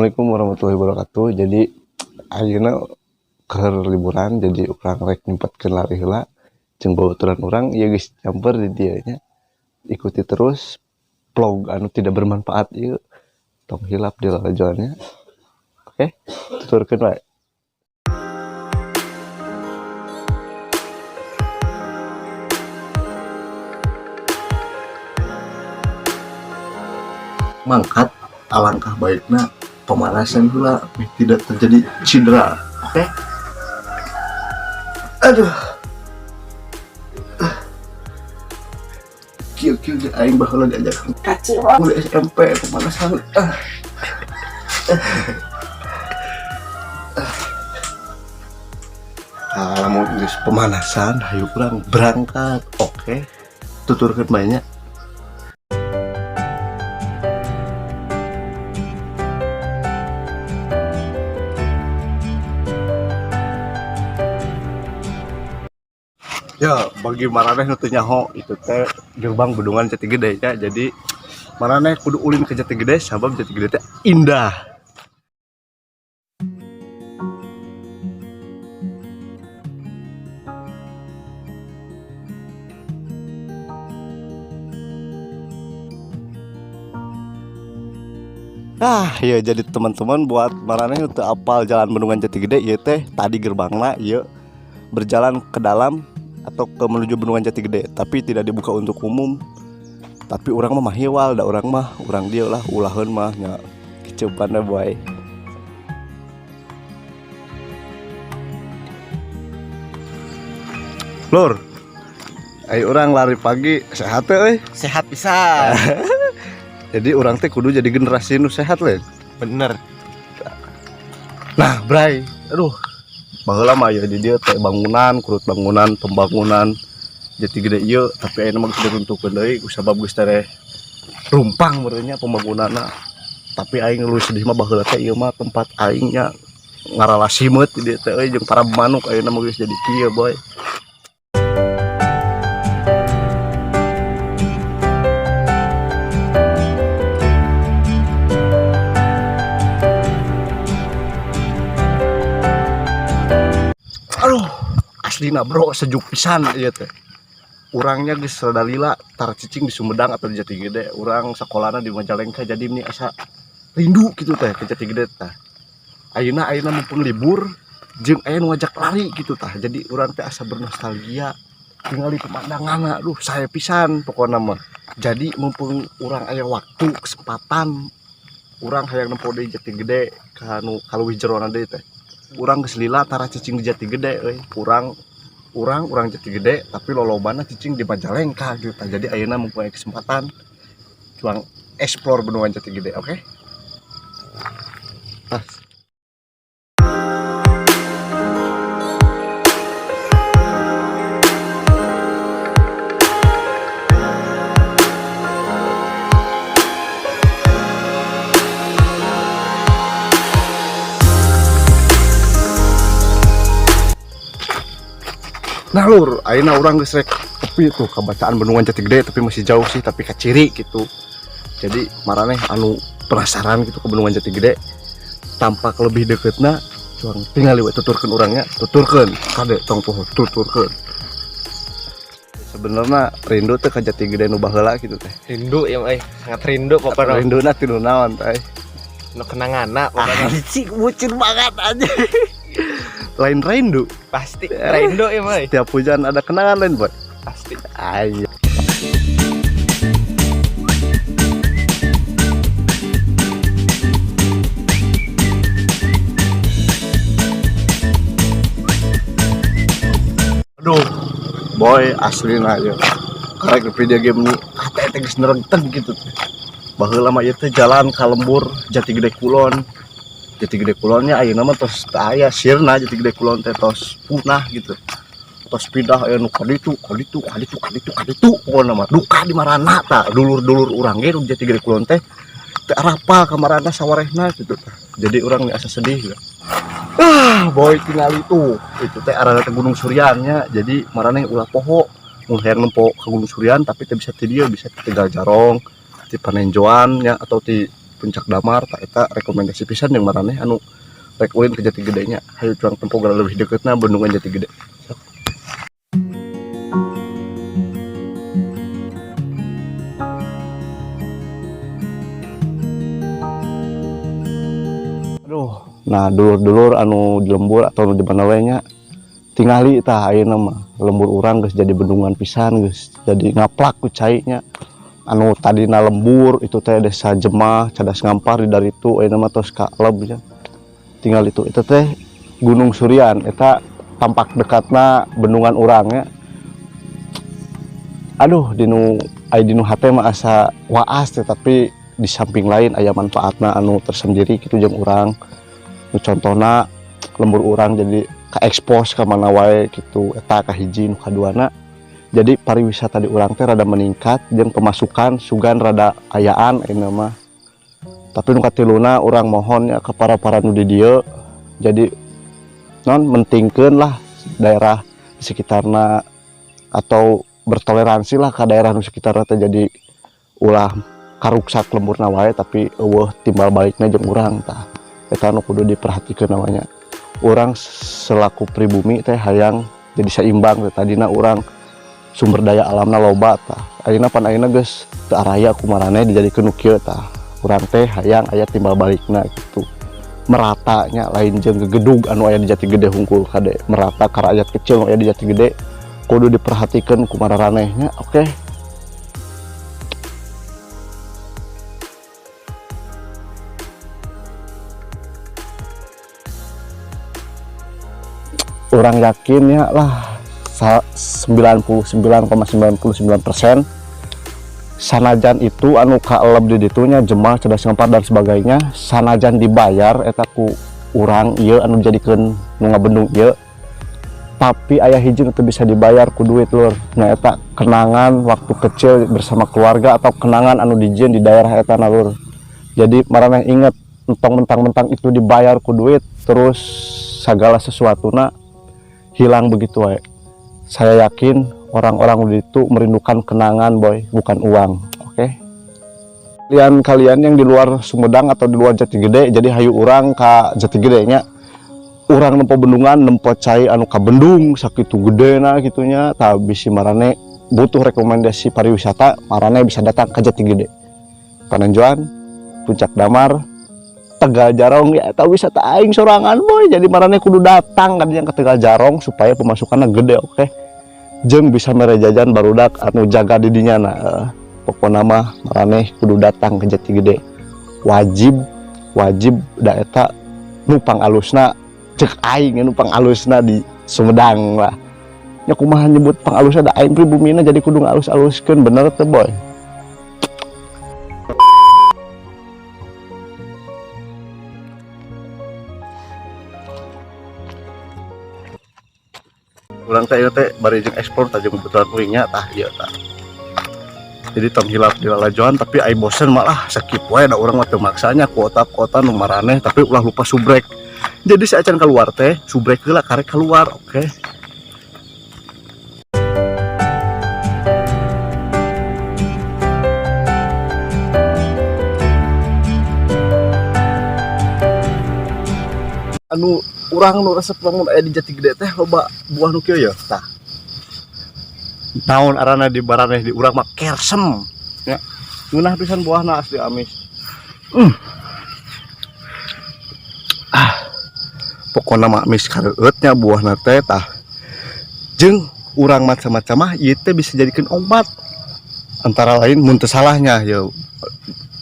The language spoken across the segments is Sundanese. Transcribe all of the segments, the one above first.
Assalamualaikum warahmatullahi wabarakatuh. Jadi ayeuna keur liburan, jadi urang rek nyempatkeun lari heula jeung babaturan urang ieu geus nyamper di dieu nya. Ikuti terus vlog anu tidak bermanfaat ieu. Tong hilap di lalajoannya. Oke, tuturkeun wae. Mangkat, alangkah baiknya pemanasan heula meh tidak terjadi cedera. Oke. Aduh. Kieu kieu ge aing baheula diajak Kacau. Mulai SMP pemanasan. Ah. Ah, lamun geus pemanasan, hayu urang berangkat. Oke. Tuturkeun bae nya. Ya, bagi maraneh nu teu nyaho itu teh gerbang Bendungan Jati Gede ya. Jadi maraneh kudu ulin ke Jati Gede sabab Jati Gede teh indah. Ah, ya jadi teman-teman buat maraneh nu teu apal jalan Bendungan Jati Gede ieu teh tadi gerbangna ieu berjalan ke dalam atau ke menuju Bendungan Jati Gede, tapi tidak dibuka untuk umum. Tapi urang mah mahiwal, da urang mah urang dieu lah ulaheun mah nya keceupanna boy. Lur, ayo urang lari pagi sehat teh euy. Sehat bisa. Jadi urang teh kudu jadi generasi nu sehat lain. Bener. Nah, Bray, aduh. Baheula mah ya di dieu teh bangunan, kurut bangunan, pembangunan Jati Gede ieu, tapi ayeuna mah geus diruntuhkeun deui ku sabab geus tereh rumpang meureun nya pembangunanna. Tapi aing leuwih sedih mah baheula teh ieu mah tempat aing nya ngarala simeut di dieu teh euy jeung para manuk, ayeuna mah geus jadi kieu, boy. Aduh, aslina bro, sejuk pisan ieu teh. Urangnya geus rada lila tar cicing di Sumedang atau di Jati Gede. Urang sakolana di Majalengka, jadi ini asa rindu gitu teh ke Jati Gede tah. Ayeuna ayeuna mumpung libur jeung aya nu ngajak lari gitu tah. Jadi urang teh asa bernostalgia tingali pemandangan, aduh saya pisan pokona mah. Jadi mumpung urang aya waktu kesempatan urang hayang nempo deui Jati Gede ka nu kaluwih jerona deui teh. Urang geus lila tara cicing di Jati Gede euy. Urang urang urang Jati Gede tapi lolobana cicing di Majalengka gitu tah. Jadi ayeuna mumpung aya kesempatan cuang explore Bendungan Jati Gede, oke? Tas. Nah lur, ayeuna urang geus rek tepi tuh kabacaan Bendungan Jati Gede, tapi masih jauh sih, tapi kaciri gitu. Jadi maraneh anu penasaran gitu ke Bendungan Jati Gede, tampak lebih deketna cuang tinggal we tuturkeun urangnya, tuturkeun kade tong poho tuturkeun. Sebenarnya rindu teh ka Jati Gede nu baheula gitu teh. Rindu ya euy, sangat rindu pokoknya. Rinduna ti nu naon teh? Nu kenanganna pokoknya. Anjing, bucin banget aja. Lain rindu. Pasti rindu ya, boy. Setiap hujan ada kenangan lain, boy. Pasti. Ayo. Aduh, boy, asli nah ya. Karek di video game ini, hate teh geus nerengteng gitu. Baheula mah ieu teh jalan ka lembur Jati Gede Kulon. Jati Gede Kulonnya ayeuna mah tos teu aya sirna Jati Gede Kulon teh tos punah gitu. Tos pindah aya nu ka ditu, ka ditu, ka ditu, ka ditu, ka ditu pokona mah. Duka di marana tah, dulur-dulur urang ge nu Jati Gede Kulon teh teu arapal ka marana sawarehna gitu tah. Jadi urang asa sedih gitu. Ah, boy tingali tuh. Itu teh arana teh Gunung Suriannya. Jadi marana ulah poho mun hayang nempo ke Gunung Surian tapi teu bisa ti dieu, bisa ti Tegal Jarong, ti Panenjoan ya atau ti Puncak Damar. Tah, eta rekomendasi pisan yang maraneh anu rek ulin ke Jati Gede nya. Hayu urang tempo lebih deketna bendungan Jati Gede. Sok. Aduh, nah dulur-dulur anu di lembur atau anu di mana we nya, tingali tah, ayeuna mah lembur urang geus jadi bendungan pisan, geus jadi ngaplak ku cai nya. Anu tadina lembur itu teh desa Jemah, Cadas Ngampar di dari itu, ayeuna mah tos kaeleb nya. Tinggal itu teh Gunung Surian, eta tampak dekatna bendungan urang nya. Aduh, dinu aya dinu hate mah asa waas teh, tapi di samping lain aya manfaatna anu tersendiri gitu jeung urang. Nu contohna lembur urang jadi ka-expose ka mana wae gitu, eta kahiji. Nu kaduana, jadi pariwisata di urang teh rada meningkat jeung pemasukan sugan rada ayaan ayeuna mah. Tapi nu katiluna, urang mohon ya ke para-para nu di dieu, jadi non mentingkeun lah daerah di sekitarna atau bertoleransi lah ke daerah nu sekitarna teh, jadi ulah karuksak lemburna wae tapi euweuh timbal balikna jeung urang. Tah, eta nu kudu diperhatikeun. Namanya urang selaku pribumi teh hayang jadi seimbang teh. Tadina urang sumber daya alamna loba, tah ayeuna pan ayeuna geus teu araya ku maraneh dijadikeun nu kieu. Tah, urang teh hayang aya timbal balikna gitu, merata nya, lain jeung gegedug anu aya di Jati Gede hungkul, kade merata ka rakyat kecil nu aya di Jati Gede. Kudu diperhatikeun ku maraneh nya, oke. Urang yakin ya lah 99,99% sanajan itu anu kaeleb di ditunya, Jemah, Cadas Ngampar dan sebagainya, sanajan dibayar eta ku urang ieu anu dijadikeun nu ngabendung ieu, tapi aya hiji nu teu bisa dibayar ku duit, lur, nyaeta kenangan waktu kecil bersama keluarga atau kenangan anu dijieun di daerah eta na, lur. Jadi maraneh inget, entong mentang-mentang itu dibayar ku duit terus segala sesuatuna hilang begitu wae. Saya yakin orang-orang itu merindukan kenangan, boy, bukan uang, oke? Kalian-kalian yang di luar Sumedang atau di luar Jati Gede, jadi hayu urang ka Jati Gede nya. Urang nempo bendungan, nempo cai anu ka bendung sakitu gedena gitu nya. Tah, bisi marane butuh rekomendasi pariwisata, marane bisa datang ke Jati Gede. Panenjoan, Puncak Damar, Tegal Jarong ya, tahu wisata aing sorangan, boy. Jadi marane kudu datang kan yang ke Tegal Jarong supaya pemasukannya gede, oke? Jeung bisa mere jajan barudak anu jaga di dinya. Nah, pokokna mah maraneh kudu datang ke Jati Gede, wajib wajib, da eta nu pangalusna, cek aing nu pangalusna di Sumedang lah nya. Kumaha nyebut pangalusna, da aing pribumina, jadi kudu ngalus-aluskeun, bener teu, boy? Urang teh ieu teh bari jeung explore tah jeung kebetulan uing nya. Tah, ieu tah, jadi tong hilap di lalajoan, tapi ai bosen malah skip wae, da urang mah teu maksanya kuota-kuota nu maraneh. Tapi ulah lupa subrek, jadi saacan keluar teh subrek heula karek keluar, oke? Anu urang nu resep lamun aya di Jati Gede teh loba buah nu kieu ya. Tah, naon arana di baraneh? Di urang mah kersem ya. Ngeunah pisan buahna, asli amis. Ah, pokokna mah amis kareueut nya buahna teh. Tah, jeung urang macam-macam mah ieu teh bisa jadikeun obat, antara lain mun teu salahnya ya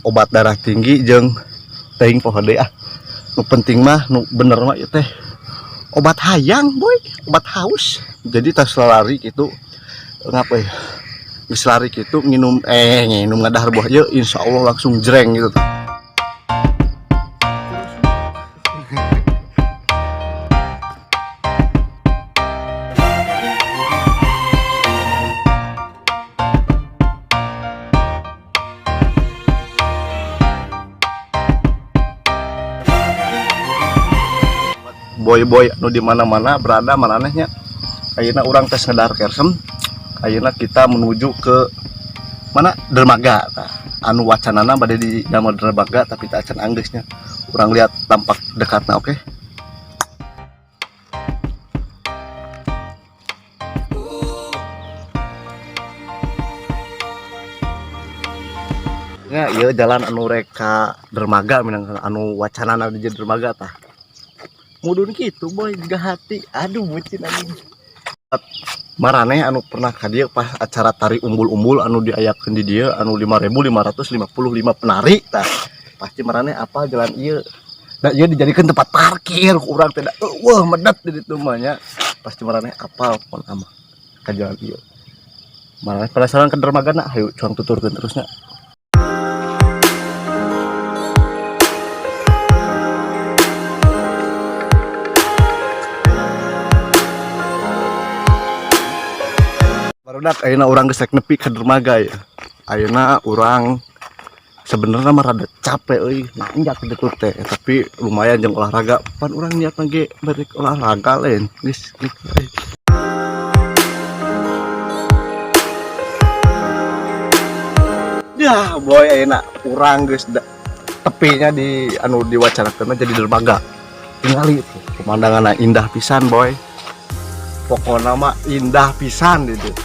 obat darah tinggi jeung teuing poho deui. Ah, nu penting mah nu bener mah ieu teh obat hayang, boy, obat haus. Jadi tas lari gitu ngapa ya, geus lari gitu nginum ngadahar buah ieu, insya Allah langsung jreng gitu. Boy-boy anu di mana-mana berada, maranehnya, ayeuna urang tes ngedahar kersem, ayeuna kita menuju ke mana? Dermaga. Tah. Anu wacanana bade di damel dermaga, tapi teu acan anggeusnya. Urang lihat tampak dekatna, oke? Ya, ieu jalan anu rek ka dermaga, minang anu wacanana di dermaga tah. Mudun kitu boy, jiga hati. Aduh, bucin anjing. Maraneh anu pernah ka dieu pas acara tari umbul-umbul anu diayakeun di dieu anu 5555 penari tah. Pasti maraneh apal jalan ieu. Da ieu dijadikeun tempat parkir ku urang teh da eueuh medet di ditu mah nya. Pasti maraneh apal pokona mah ka jalan ieu. Maraneh penasaran ke dermagana? Hayu cuang tuturkeun terusnya. Barudak, ayeuna urang geus rek nepi ka dermaga ya. Ayeuna urang sebenarnya mah rada capek euy, nanjak gitu teh, tapi lumayan jeung olahraga. Pan urang niatna ge balik olahraga lain. Geus gitu euy. Ya, boy, ayeuna urang geus tepinya di anu diwacanakeun jadi dermaga. Tingali tuh pemandanganna indah pisan, boy. Pokona mah indah pisan gitu.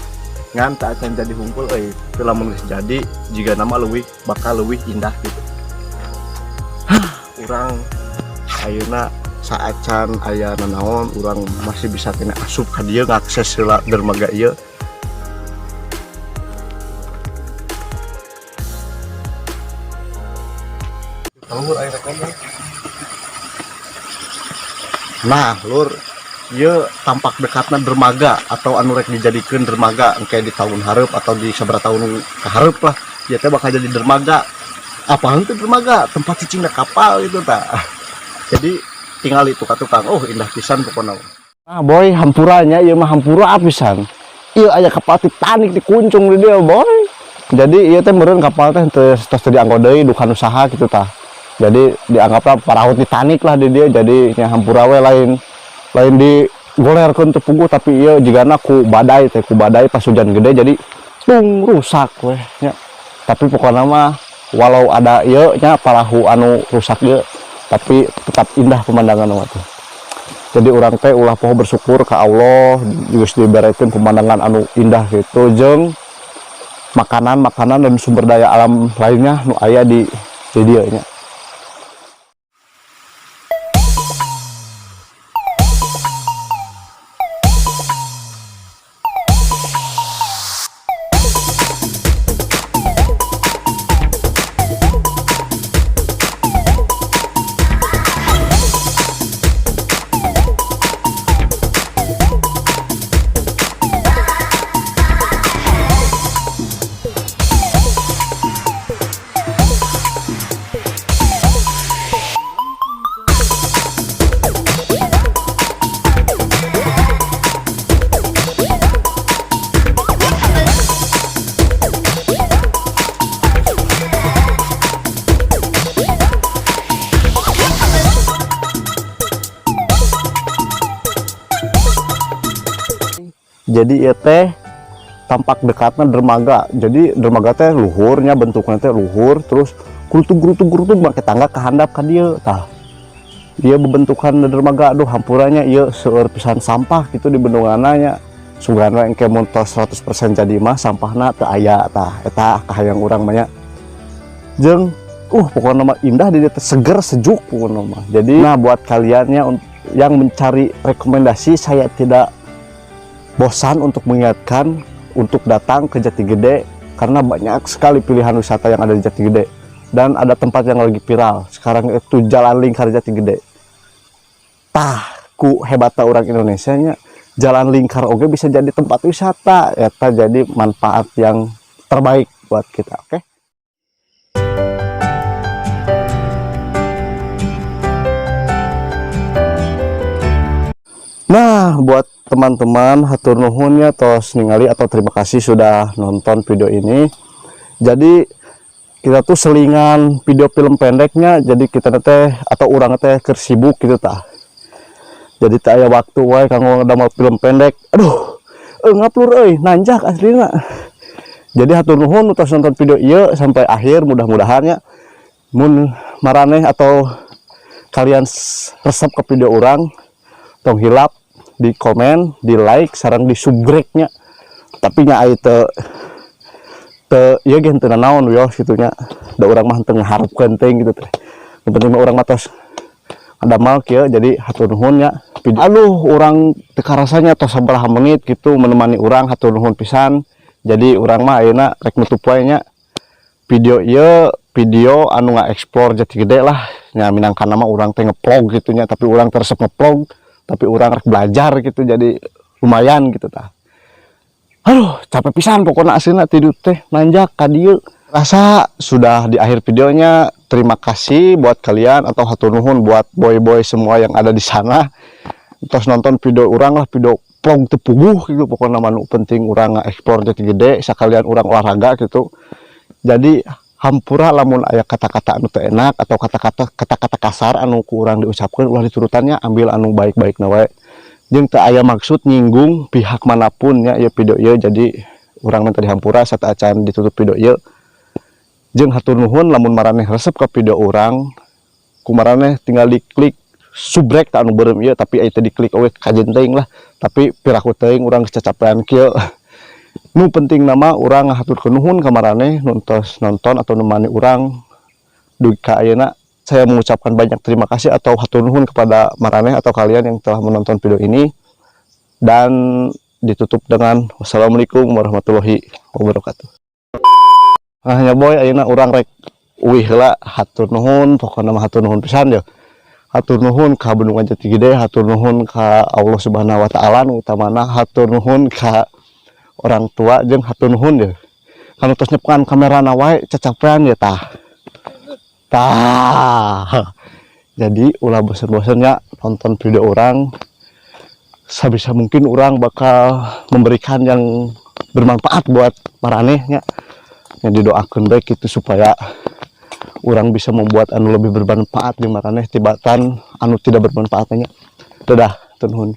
Ngan teu acan jadi hungkul euy. Tapi lamun geus jadi jiga nama leuwih bakal leuwih indah gitu. Hah, urang ayeuna saacan aya nanaon urang masih bisa kena asup ka dieu ngakses heula dermaga ieu. Luhur aya rek ngomong. Nah, lur, ieu tampak dekatna dermaga atau anu rek dijadikeun dermaga engke di tahun hareup atau di sabaraha tahun ka hareup lah. Ieu teh bakal jadi dermaga. Apaan tuh dermaga? Tempat cicingna kapal itu tah. Jadi tinggal itu ka tukang. Oh, indah pisan pokona. Nah, boy, hampuranya ieu mah hampura pisan. Ieu aya kapal Titanic dikuncung di dieu, boy. Jadi ieu teh meureun kapal teh teu tos teu dianggo deui dukan usaha gitu tah. Jadi dianggaplah parahu Titanic lah di dia, jadi nya hampura we lain lain di golerkeun teu puguh, tapi ieu jigana ku badai teh, ku badai pas hujan gede jadi tung rusak weh nya. Tapi pokokna mah walau ada ieu nya parahu anu rusak ieu, tapi tetap indah pemandangan mah tuh. Jadi urang teh ulah poho bersyukur ka Allah geus diberekeun pemandangan anu indah gitu jeung makanan-makanan dan sumber daya alam lainnya nu aya di dieu nya. Jadi ieu teh tampak dekatna dermaga. Jadi dermaga teh luhurnya bentuknya teh luhur, terus kurutung-kurutung-kurutung make tangga ke handap ka dieu tah. Ieu bebentukan dermaga, aduh hampuranya ieu seueur pisan sampah gitu di bendunganna nya. Sugan we engke mun tos 100% jadi mah sampahna teu aya tah. Eta kahayang urang mah nya. Jeung pokokna mah indah di dieu teh, seger sejuk pokokna mah. Jadi nah buat kaliannya yang mencari rekomendasi, saya tidak bosan untuk mengingatkan untuk datang ke Jatigede karena banyak sekali pilihan wisata yang ada di Jatigede dan ada tempat yang lagi viral sekarang itu Jalan Lingkar Jatigede. Tah, ku hebatna orang Indonesia nya, Jalan Lingkar oge bisa jadi tempat wisata eta, jadi manfaat yang terbaik buat kita, oke? Nah, buat teman-teman hatur nuhun ya tos ningali atau terima kasih sudah nonton video ini. Jadi kita tuh selingan video film pendeknya, jadi kita teh atau urang teh keur sibuk gitu tah. Jadi teu aya waktu wae kanggo ngadamel film pendek. Aduh, ngap lur euy, nanjak aslina. Jadi hatur nuhun tos nonton video ieu sampai akhir. Mudah-mudahan ya mun maraneh atau kalian resep ke video urang, tong hilap di komen, di like, sareng di subscribe nya. Tapi nya aya teu teu ieu ge henteu nanaon wios gitu nya, da urang mah henteu ngaharepkeun teuing gitu teh. Nu penting mah urang mah tos adamal kieu. Jadi hatur nuhun nya. Aduh, urang teu karasanya tos sabaraha menit gitu menemani urang. Hatur nuhun pisan. Jadi urang mah ayeuna rek nutup wae nya video ieu, video anu nga-explore Jati Gede lah nya. Minangka nama urang teh ngevlog gitu nya, tapi urang teu resep ngevlog, tapi urang rek belajar gitu, jadi lumayan gitu tah. Aduh, capek pisan pokoknya aslina tidur teh nanjak ka dieu. Rasa sudah di akhir videonya. Terima kasih buat kalian atau hatur nuhun buat boy-boy semua yang ada di sana terus nonton video urang lah, video vlog teu puguh gitu. Pokoknya mah nu penting urang nge-explore Jati Gede sekalian urang olahraga gitu. Jadi hampura lamun aya kata-kata anu teu enak atau kata-kata kasar anu ku urang diucapkeun, ulah diturutannya, ambil anu baik-baik na wae. Jeung teu aya maksud nyinggung pihak manapun nya ieu video ieu. Jadi urang minta dihampura sateuacan ditutup video ieu. Jeung hatur nuhun lamun maraneh resep ke video urang, ku maraneh tinggal diklik subrek tah anu beureum ieu. Tapi aya teu diklik oge kajeun teuing lah, tapi piraku teuing urang geus cacapean kieu. Nu penting nama urang ngahaturkeun nuhun ka maraneh nu tos nonton atau nemani urang dugi ka ayeuna. Saya mengucapkan banyak terima kasih atau hatur nuhun kepada maraneh atau kalian yang telah menonton video ini dan ditutup dengan wassalamualaikum warahmatullahi wabarakatuh. Nah nya boy, ayeuna urang rek uih heula. Hatur nuhun, pokokna mah hatur nuhun pisan ya. Hatur nuhun ka Bendungan Jati Gede, hatur nuhun ka Allah Subhanahu wa Taala nu utamana, hatur nuhun ka orang tua, jeung hatur nuhun ya kanu tos nyepekan kamerana wae cacapean ya. Tah tah, jadi ulah bosen-bosen ya nonton video urang. Sebisa mungkin urang bakal memberikan yang bermanfaat buat maranehnya yang didoakan baik itu supaya urang bisa membuat anu lebih bermanfaat di maraneh tibatan anu tidak bermanfaatnya. Dadah, nuhun.